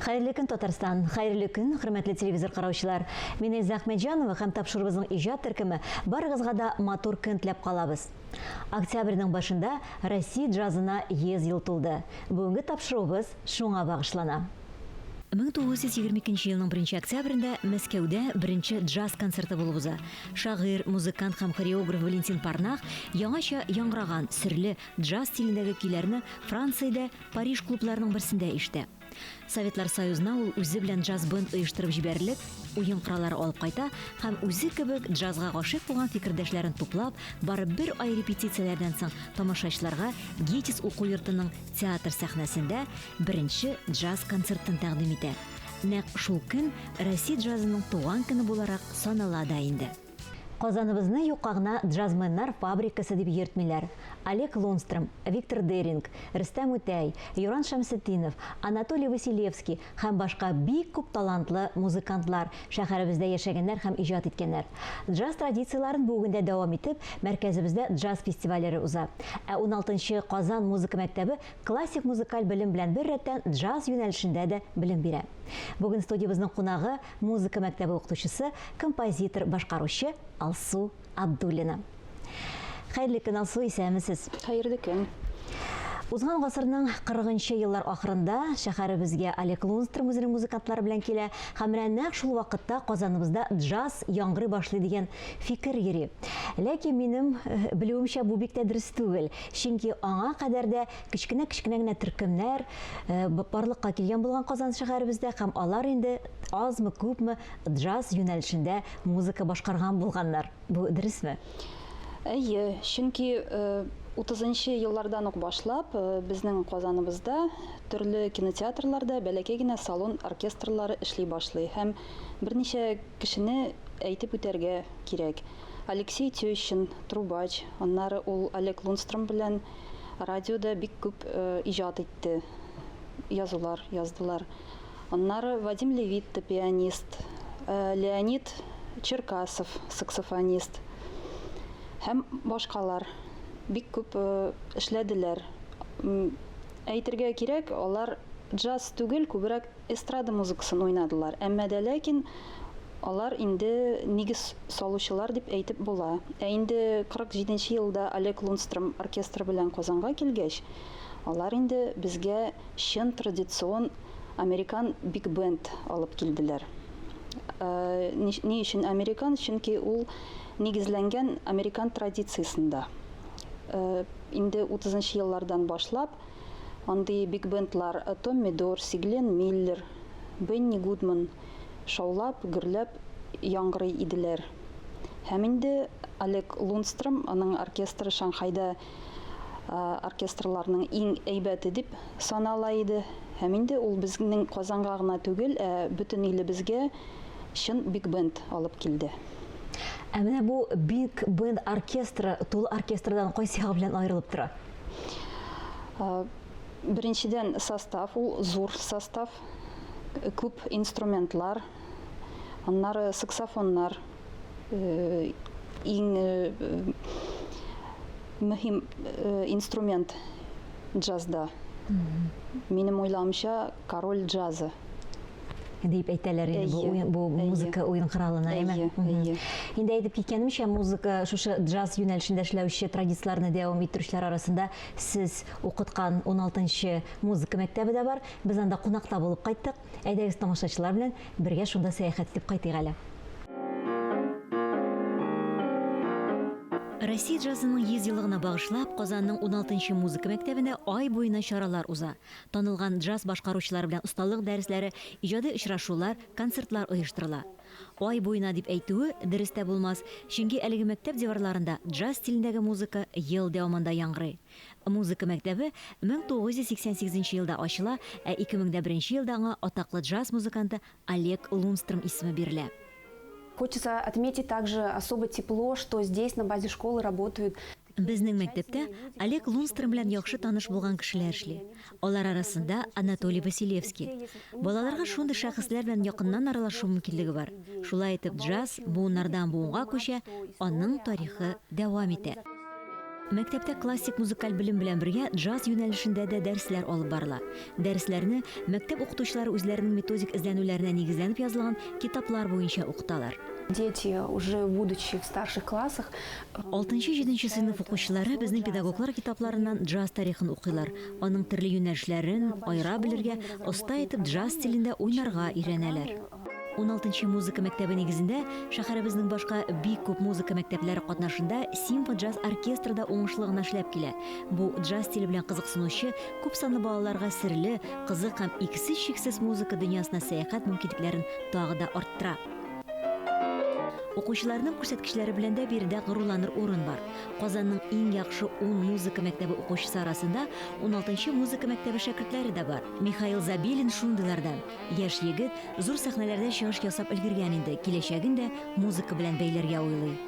Хәерле көн, Татарстан! Хәерле көн, хөрмәтле телевизор караучылар! Мин Эльза Әхмәтҗанова һәм тапшыруыбызның иҗат төркеме барыгызга да матур көн теләп калабыз. Октябрьнең башында Россия джазына 100 ел тулды. Бүгенге тапшыруыбыз шуңа багышлана. 1922 елның беренче октябрендә Мәскәүдә беренче джаз концерты булып уза. Шагыйрь, музыкант һәм хореограф Валентин Парнах яңача яңгыраган серле джаз стилендәге көйләрне Франциядә Париж клубларының берсендә ишетә. Советлар Союзына ул үзе белән джаз-бенд оештырып җибәрелеп, уен кораллары алып кайта һәм үзе кебек джазга гашыйк булган фикердәшләрен туплап, бары бер ай репетицияләрдән соң тамашачыларга ГИТИС уку йортының театр сәхнәсендә беренче джаз концертын тәкъдим итә. Нәкъ шул көн Россия джазының туган көне буларак санала да инде. Казаныбызны юкка гына джазменнар фабрикасы дип йөртмиләр. Олег Лунстром, Виктор Деринг, Рөстәм Үтәй, Юран Шәмсетдинов, Анатолий Василевский һәм башка бик күп талантлы музыкантлар шәһәребездә яшәгәннәр һәм иҗат иткәннәр. Джаз традицияләрен бүген дә дәвам итеп, мәркәзебездә джаз фестивальләре уза. Ә уналтынчы Казан музыка мәктәбе классик музыкаль белем белән беррәттән джаз юнәлешендә дә белем бирә. Бүген студиябезнең кунагы, Музыка мәктәбе укытучысы, композитор, башкаручы Алсу Абдуллина. Хәерле көн, Алсу, исәнмесез. Хәерле көн. Узган гасырның 40 нчы еллар ахырында шәһәребезгә Олег Лунстром үзенең музыкантлары белән килә һәм менә нәкъ шул вакытта Казаныбызда джаз яңгырый башлый дигән фикер йөри. Ләкин минем э, белүемчә бу бик тә дөрес түгел. Чөнки аңа кадәр дә кечкенә-кечкенә генә төркемнәр э, барлыкка килгән булган Казан шәһәребездә һәм алар инде азмы-күпме джаз юнәлешендә музыка башкарган булганнар. Бу дөресме? Әйе, чөнки 30 нчы еллардан ук башлап безнең Казаныбызда төрле кинотеатрларда бәләкәй генә салон оркестрлары эшли башлый һәм берничә кешене әйтеп үтәргә кирәк. Алексей Тещин, трубач, аннары ул Олег Лунстром белән радиода бик күп иҗат итте, язулар яздылар. Аннары Вадим Левитта, пианист, Леонид Черкасов, саксофонист һәм башкалар бик күп эшләделәр. Әйтергә кирәк, алар джаз түгел, күбрәк эстрада музыкасын уйнадылар. Әмма дә ләкин алар инде нигез салучылар дип әйтеп була. Ә инде 47 нче елда Олег Лунстром оркестры белән Казанга килгәч, алар инде безгә чын традицион американ биг-бенд алып килделәр. Ни өчен американ? Чөнки ул нигезләнгән американ традициясендә. Инде 30 нчы еллардан башлап андый биг-бендлар Томми Дорси, Гленн Миллер, Бенни Гудман шаулап, гөрләп яңгырый иделәр. Һәм инде Олег Лунстром, аның оркестры Шанхайда оркестрларның иң әйбәте дип санала иде. Һәм инде ул безнең Казанга гына түгел, ә бөтен илебезгә чын биг-бенд алып килде. Ә менә бу биг-бенд оркестры тулы оркестрдан кайсы ягы белән аерылып тора? Беренчедән, состав, ул зур состав, күп инструментлар, аннары саксофоннар, иң мөһим инструмент джазда. Минем уйлавымча, король джаза. Дип әйтәләр инде бу уен, бу музыка уен коралына, әйме? Әйе. Инде әйтеп киткәнемчә, музыка шушы джаз юнәлешендә эшләүче традицияләрне дәвам иттерүчеләр арасында сез укыткан 16-нчы музыка мәктәбе дә бар. Без анда кунакта булып кайттык. Әйдәгез тамашачылар белән бергә шунда сәяхәт итеп кайтыйк әле. Россия джазының 100 еллыгына багышлап, Казанның 16 нчы музыка мәктәбендә ай буена чаралар уза. Танылган джаз башкаручылары белән осталык дәресләре, иҗади очрашулар, концертлар оештырыла. Ай буена дип әйтүе дөрес тә булмас, чөнки әлеге мәктәп диварларында джаз стилендәге музыка ел дәвамында яңгырый. Музыка мәктәбе 1988 нче елда ачыла, ә 2001 нче елда аңа атаклы джаз музыканты Олег Лунстром исеме бирелә. Хочется отметить также особо тепло, что здесь на базе школы работают Безнең мәктәптә Олег Лунстром белән яхшы таныш булган кешеләр эшли. Алар арасында Анатолий Василевский. Балаларга шундый шәхесләр белән якыннан аралашу мөмкинлеге бар. Шулай итеп, джаз буыннардан буынга күчә, аның тарихы дәвам итә. Мәктәптә классик музыкаль белем белән бергә джаз юнәлешендә дә дәресләр алып барыла. Дәресләрне мәктәп укытучылары үзләренең методик эзләнүләренә нигезләнеп язылган китаплар буенча укыталар. Дети, уже будучи в старших классах, Алтынчы-җиденче сыйныф укучылары безнең педагоглар китапларыннан джаз тарихын укыйлар, аның төрле юнәлешләрен аера белергә, оста итеп джаз стилендә уйнарга өйрәнәләр. Уналтынчы музыка мәктәбе нигезендә шәһәребезнең башка бик күп музыка мәктәпләре катнашында симфо-джаз оркестры да уңышлы гына эшләп килә. Бу джаз стиле белән кызыксынучы күпсанлы балаларга серле, кызык һәм иксез-чиксез музыка дөньясына сәяхәт мөмкинлекләрен тагы да арттыра. Укучыларның күрсәткечләре белән дә биредә горурланыр урын бар. Казанның иң яхшы ун музыка мәктәбе укучысы арасында уналтынчы музыка мәктәбе шәкертләре дә бар. Михаил Забелин шундыйлардан. Яшь егет зур сәхнәләрдә чыгыш ясап өлгергән инде, киләчәген дә музыка белән бәйләргә уйлый.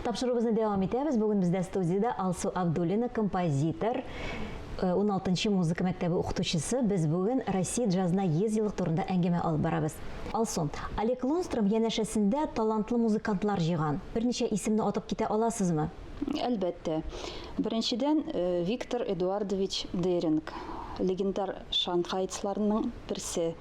Тапшыруыбызны дәвам итәбез. Бүген бездә студиядә Алсу Абдуллина, композитор, 16 э, музыка мәктәбе укытучысы. Без бүген Россия джазына 100 еллык турында әңгәмә алып барабыз. Алсу, Олег Лунстром янәшәсендә талантлы музыкантлар җыйган. Берничә исемне атап китә аласызмы? Әлбәттә. Беренчедән, э, Виктор Эдуардович Деринг, легендар шанхайцларның берсе.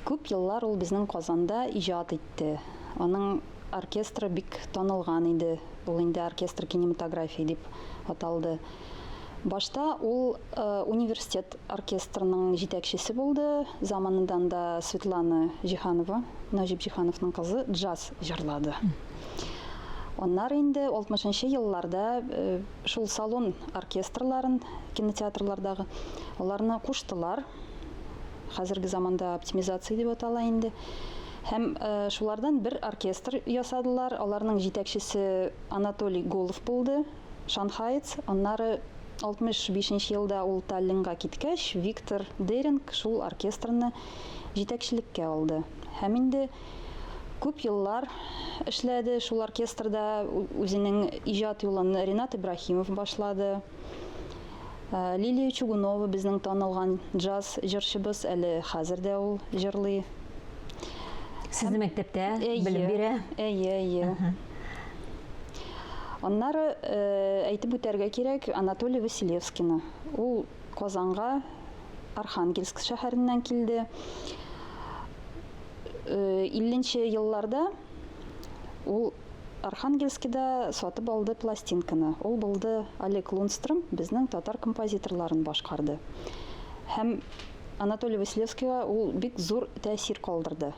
Күп еллар ул безнең Казанда иҗат итте. Аның оркестры бик танылган иде. Ул инде оркестр кинематографии дип аталды. Башта ул э, университет оркестрының җитәкчесе булды. Заманында анда Светлана Җиһанова, Нәҗип Җиһановның кызы, джаз җырлады. Аннары инде 60 елларда э, шул салон оркестрларын кинотеатрлардагы аларны куштылар. Хәзерге заманда оптимизация дип атала инде. Һәм э, шулардан бер оркестр ясадылар. Аларның җитәкчесе Анатолий Голов булды, шанхаец. Аннары 65 елда ул Таллинга киткәч, Виктор Деринг шул оркестрны җитәкчелеккә алды. Һәм инде күп еллар эшләде шул оркестрда, үзенең иҗат юлын Ренат Ибраһимов башлады. Э, Лилия Чугунова безнең танылган джаз җырчыбыз, әле хәзер дә ул җырлый. Сезнең мәктәптә белем бирә? Әйе, әйе. Аннары э, әйтеп үтәргә кирәк Анатолий Василевскийны. Ул Казанга Архангельск шәһәреннән килде. 50 э, елларда ул Архангельскида сатып алды пластинканы. Ул булды Олег Лундстром, безнең татар композиторларын башкарды. Һәм Анатолий Василевскийга ул бик зур тәэсир калдырды.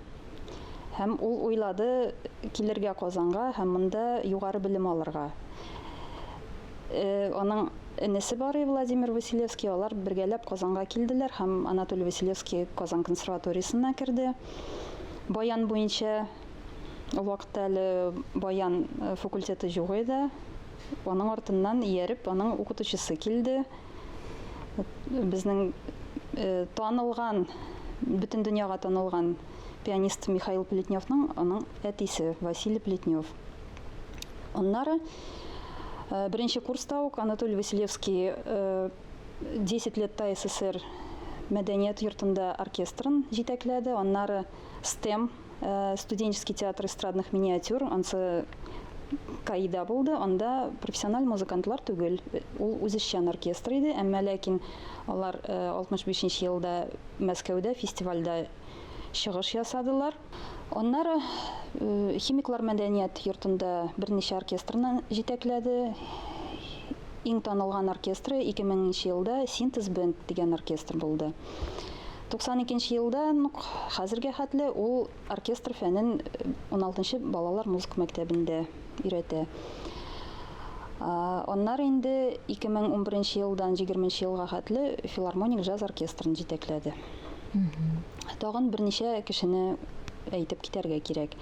Һәм ул уйлады килергә Казанга һәм монда югары белем алырга. Э, аның энесе бар Владимир Василевский, алар бергәләп Казанга килделәр һәм Анатолий Василевский Казан консерваториясенә керде. Баян буенча ул вакытта әле баян э, факультеты юк иде. Аның артыннан ияреп, аның укытучысы килде. Безнең э, танылган, бөтен дөньяга танылган пианист Михаил Плетневның аның әтисе Василий Плетнев. Аннары э, беренче курста ук Анатолий Василевский 10 лет ТАССР мәдәният йортында оркестрын җитәкләде. Аннары СТЭМ, э, студенческий театр эстрадных миниатюр, ансы КАИда булды. Анда профессиональ музыкантлар түгел, ул үзешчән оркестр иде, әмма ләкин алар 65 э, елда Мәскәүдә фестивальдә чыгыш ясадылар. Аннары э, химиклар мәдәният йортында берничә оркестрны җитәкләде. Иң танылган оркестры 2000 елда Синтез бенд дигән оркестр булды. 92 елдан ук хәзергә хәтле ул оркестр фәнен 16 э, балалар музыка мәктәбендә өйрәтә. Аннары инде 2011 елдан 20 елга хәтле филармоник джаз оркестрын җитәкләде. Тагын берничә кешене әйтеп китәргә кирәк.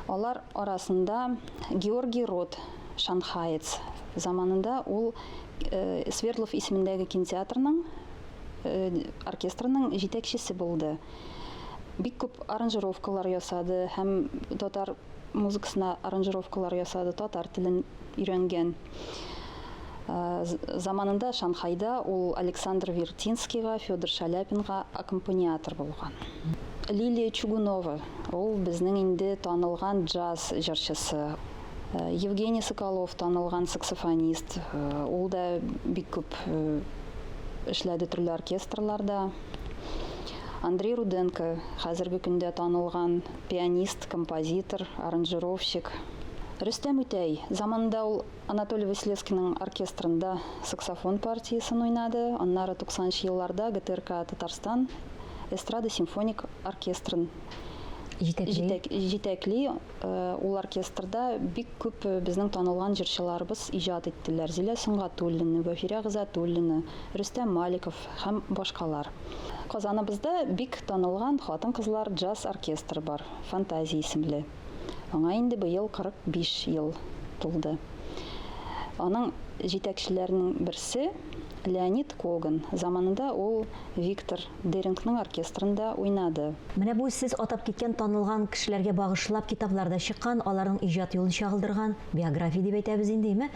Алар арасында Георгий Рот, шанхаец. Заманында ул э, Свердлов исемендәге кинотеатрның оркестрының җитәкчесе булды. Бик күп аранжировкалар ясады һәм татар музыкасына аранжировкалар ясады, татар телен өйрәнгән. Заманында Шанхайда ул Александр Вертинскийга, Федор Шаляпинга аккомпаниатор булган. Лилия Чугунова, ул безнең инде танылган джаз җырчысы. Евгений Соколов танылган саксофонист, ул да бик күп эшләде төрле оркестрларда. Андрей Руденко хәзерге көндә танылган пианист, композитор, аранжировщик. Рөстәм Үтәй, заманында ул Анатолий Василевскийның оркестрында саксофон партиясен уйнады, аннары 90 нчы елларда ГТРК Татарстан эстрада-симфоник оркестрын Җитәкли. җитәкли. Ул оркестрда бик күп безнең танылган җырчыларыбыз иҗат иттеләр, Зилә Сөнгатуллина, Вафирә Гыйззәтуллина, Рөстәм Маликов һәм башкалар. Казаныбызда бик танылган хатын-кызлар джаз оркестры бар, Фантазия исемле. Аңа инде быел 45 ел тулды. Аның җитәкчеләренең берсе, Леонид Коган. Заманында ул Виктор Дерингның оркестрында уйнады. Менә бу сез атап киткән танылган кешеләргә багышлап китаплар да чыккан, аларның иҗат юлын чагылдырган, биография дип әйтәбез инде, әйме?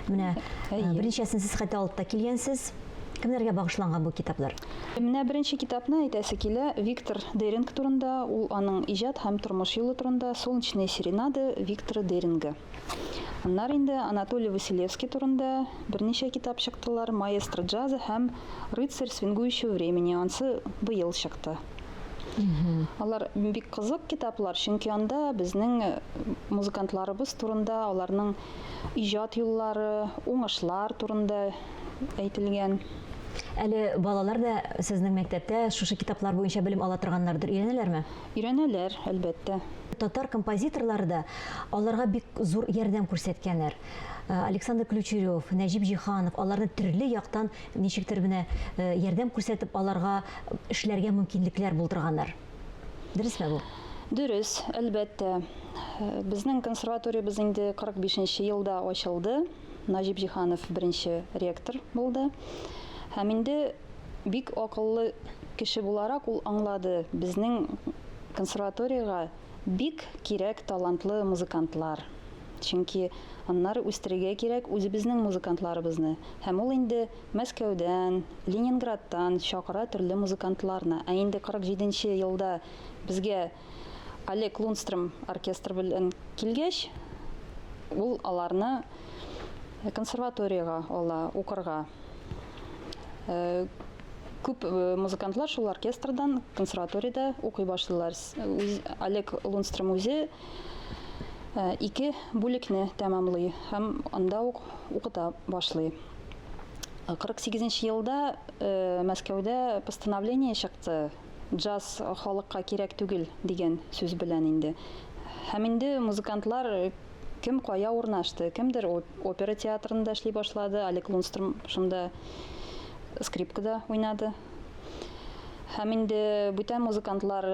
Менә берничәсен сез хәтта алып та килгәнсез. Кемнәргә багышланган бу китаплар? Менә беренче китапны әйтәсе килә, Виктор Деринг турында, ул аның иҗат һәм тормыш юлы турында, Солнечные серенады Виктора Деринга. Аннары инде Анатолий Василевский турында берничә китап чыктылар, Маэстро джаза һәм Рыцарь свингующего времени, ансы быел чыкты. Алар бик кызык китаплар, чөнки анда безнең музыкантларыбыз турында, аларның иҗат юллары, уңышлар турында әйтелгән. Әле балалар да сезнең мәктәптә шушы китаплар буенча белем ала торганнардыр, өйрәнәләрме? Өйрәнәләр, әлбәттә. Татар композиторлары да аларга бик зур ярдәм күрсәткәннәр. Александр Ключерев, Нәҗип Җиһанов аларны төрле яктан ничектер менә ярдәм күрсәтеп, аларга эшләргә мөмкинлекләр булдырганнар. Дөресме бу? Дөрес, әлбәттә. Безнең консерваториябез инде 45 нче елда ачылды. Наҗип Җиһанов беренче ректор булды. Һәм инде бик акыллы кеше буларак ул аңлады, безнең консерваториягә бик кирәк талантлы музыкантлар. Чөнки аннары үстерергә кирәк үзебезнең музыкантларыбызны. Һәм ул инде Мәскәүдән, Ленинградтан чакыра төрле музыкантларны. Ә инде 47 нче елда безгә Олег Лундстрем оркестры белән килгәч, ул аларны консерваториягә ала укырга. Күп музыкантлар шул оркестрдан консерваториядә укый башлыйлар. Олег Лундстрем үзе ике бүлекне тәмамлый һәм анда ук укыта башлый. 48 нче елда Мәскәүдә постановление чыкты, джаз халыкка кирәк түгел дигән сүз белән инде. Һәм инде музыкантлар кем кая урнашты, кемдер опера театрында эшли башлады, Олег Лундстрем шунда скрипкада уйнады. Һәм инде бүтән музыкантлар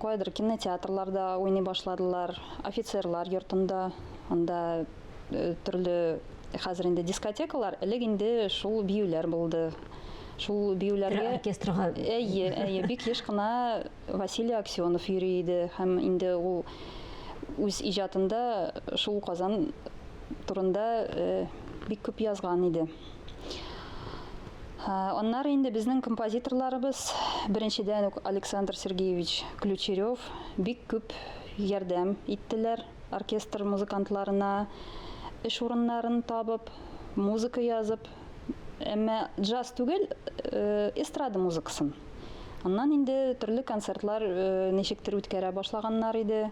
каядыр кинотеатрларда уйный башладылар, офицерлар йортында, анда төрле хәзер инде дискотекалар, элек инде шул биюләр булды. Шул биюләргә оркестрга әйе, әйе, бик еш кына Василий Аксенов йөри иде һәм инде ул үз иҗатында шул Казан турында бик күп язган иде. Аннары инде безнең композиторларыбыз, беренчедән үк Александр Сергеевич Ключерев бик күп ярдәм иттеләр оркестр музыкантларына, эш урыннарын табып, музыка язып, әмма джаз түгел, эстрада музыкасын. Аннан инде төрле концертлар ничектер үткәрә башлаганнар иде.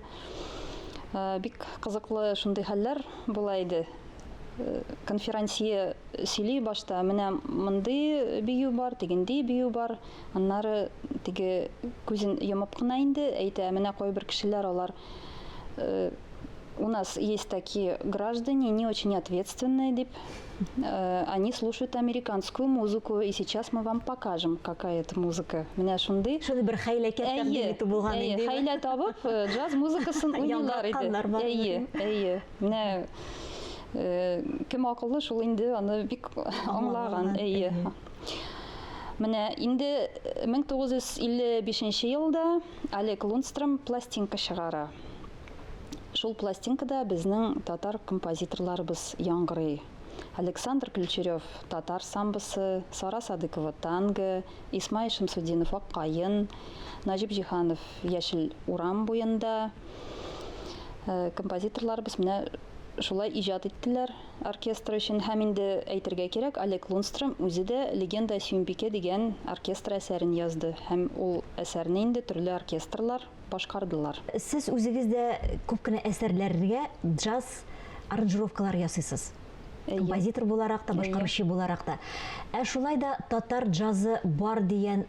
Бик кызыклы шундый хәлләр була иде. Конферансье сөйли башта, менә мондый бию бар, тегенди бию бар. Аннары теге күзен йомып кына инде әйтә, менә кайбер кешеләр алар у нас есть такие граждане, не очень ответственные, дип, они слушают американскую музыку, и сейчас мы вам покажем, какая это музыка. Менә шундый. Шундый бер хәйләкәр тәкъдим итү булган инде. Хәйлә табып, джаз музыкасын уйныйлар иде. Әйе, әйе. Менә кем акыллы, шул инде аны бик аңлаган. Әйе. Менә инде 1955 елда Олег Лундстром пластинка чыгара. Шул пластинкада безнең татар композиторларыбыз яңгырый. Александр Ключерев татар самбосы, Сара Садыкова танго, Исмай Шәмсутдинов Ак каен, Наҗип Җиһанов Яшел урам буенда. Композиторларыбыз менә шулай иҗат иттеләр оркестр өчен. Һәм инде әйтергә кирәк, Олег Лундстром үзе дә Легенда о Сюмбике дигән оркестр әсәрен язды. Һәм ул әсәрне инде төрле оркестрлар башкардылар. Сез үзегез дә күп кенә әсәрләргә джаз аранжировкалар ясыйсыз. Композитор буларак та, башкаручы буларак та. Ә шулай да татар джазы бар дигән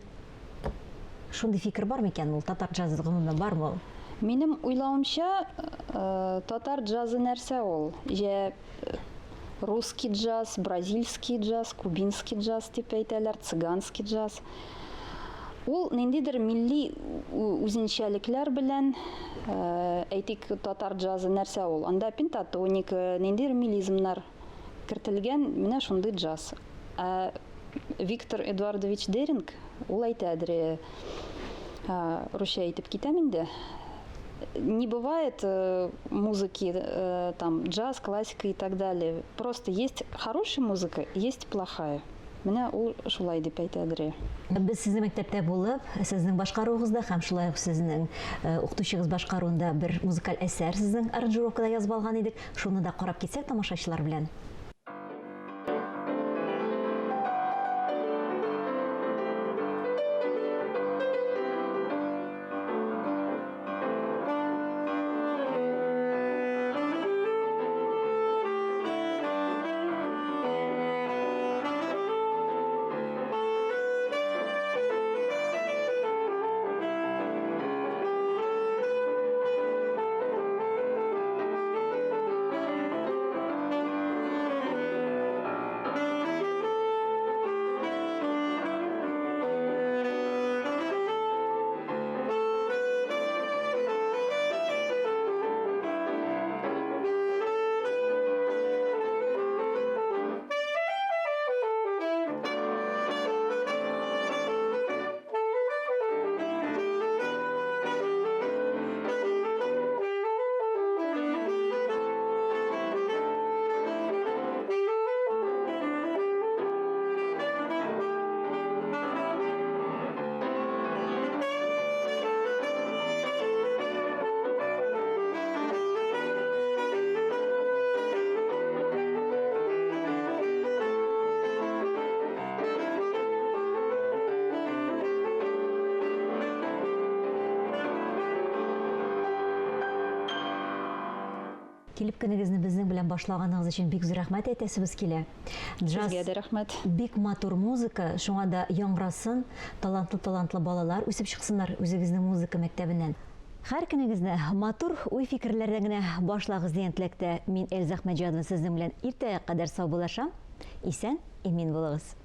шундый фикер бар микән ул? Татар джазы гомумән бармы ул? Минем уйлавымча, татар джазы нәрсә ул? Җә русский джаз, бразильский джаз, кубинский джаз дип әйтәләр, цыганский джаз. Ул ниндидер милли үзенчәлекләр белән, әйтик, татар джазы нәрсә ул? Анда пентатоника, ниндидер мелизмнар кертелгән, менә шундый джаз. Ә Виктор Эдуардович Деринг, ул әйтәдер, русча әйтеп китәм инде, не бывает музыки, там, джаз, классика и так далее. Просто есть хорошая музыка, есть плохая. Менә ул шулай дип әйтәдер. Без сезнең мәктәптә булып, сезнең башкаруыгызда һәм шулай ук сезнең укытучыгыз башкаруында бер музыкаль әсәр сезнең аранжировкада язып алган идек. Шуны да карап китсәк тамашачылар белән. Килеп көнегезне безнең белән башлаганыгыз өчен бик зур рәхмәт әйтәсебез килә. Джаз Сезгә дә рәхмәт. Бик матур музыка, шуңа да яңгырасын, талантлы-талантлы балалар үсеп чыксыннар үзегезнең музыка мәктәбеннән. Һәр көнегезне матур уй-фикерләрдән генә башлагыз дигән теләктә мин, Эльза Әхмәтҗанова, сезнең белән иртәгә кадәр саубуллашам. Исән, имин булыгыз.